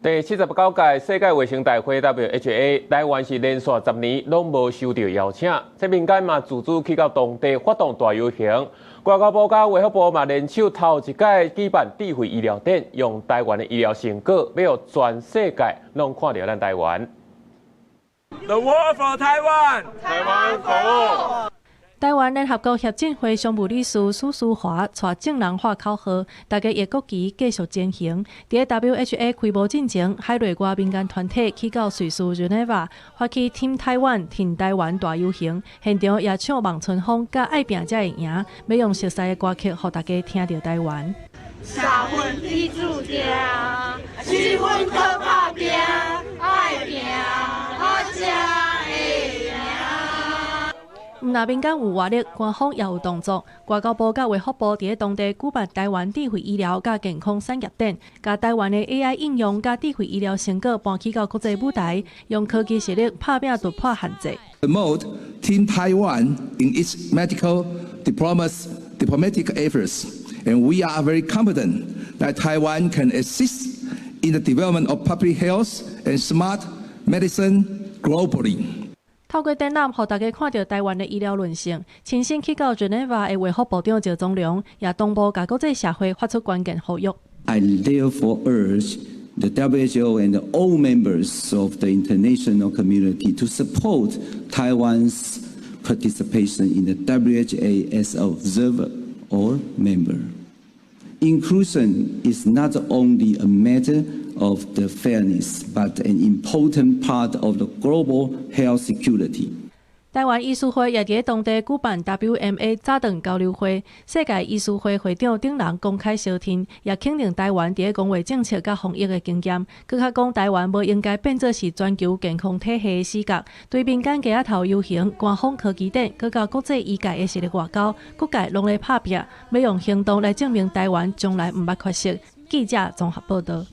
第79屆世界衛生大會 WHA，台灣是連續10年攏無受著邀請，這民間嘛自主去到當地發動大遊行。外交部佮衛福部嘛聯手頭一擺舉辦智慧醫療展，用台灣的醫療成果，欲予全世界攏看著咱台灣。 The world for Taiwan， Taiwan for all。台灣聯合國協進會常務理事許淑華帶眾人喊口號，大家搖國旗繼續前行。佇 WHA 開幕進前，海內外民間團體去到瑞士日內瓦，發起挺台灣、挺台灣大遊行，現場也唱《望春風》佮愛拚才會贏，欲用熟悉的歌曲，予大家聽著台灣。三分天注定，七分靠打拚，愛拚我才會贏。毋但民間有活力，官方也有動作。外交部佮衛福部佇當地舉辦台灣智慧醫療佮健康產業展，共台灣的 AI 應用佮智慧醫療成果搬去到國際舞台，用科技實力拍拚突破限制。 Promote Team Taiwan in its medical diplomacy diplomatic efforts, and we are very confident that Taiwan can assist in the development of public health and smart medicine globally. 透過展覽，予大家看著台灣的醫療韌性。親身去到日內瓦的衛福部長趙宗龍，也同步共國際社會發出關鍵呼籲。 I therefore urge the WHO and all members of the international community to support Taiwan's participation in the WHA as observer or member. Inclusion is not only a matter of the fairness, but an important part of the global health security. 台灣醫師會也佇當地舉辦 WMA 早頓交流會，世界醫師會會長等人公開相聽，也肯定台灣佇公衛政策佮防疫的經驗。閣較講台灣無應該變做是全球健康體系的死角。對民間街仔頭遊行、官方科技展，閣到國際醫界的實力外交，各界攏咧拍拚，欲用行動來證明台灣從來毋捌缺席。記者綜合報道。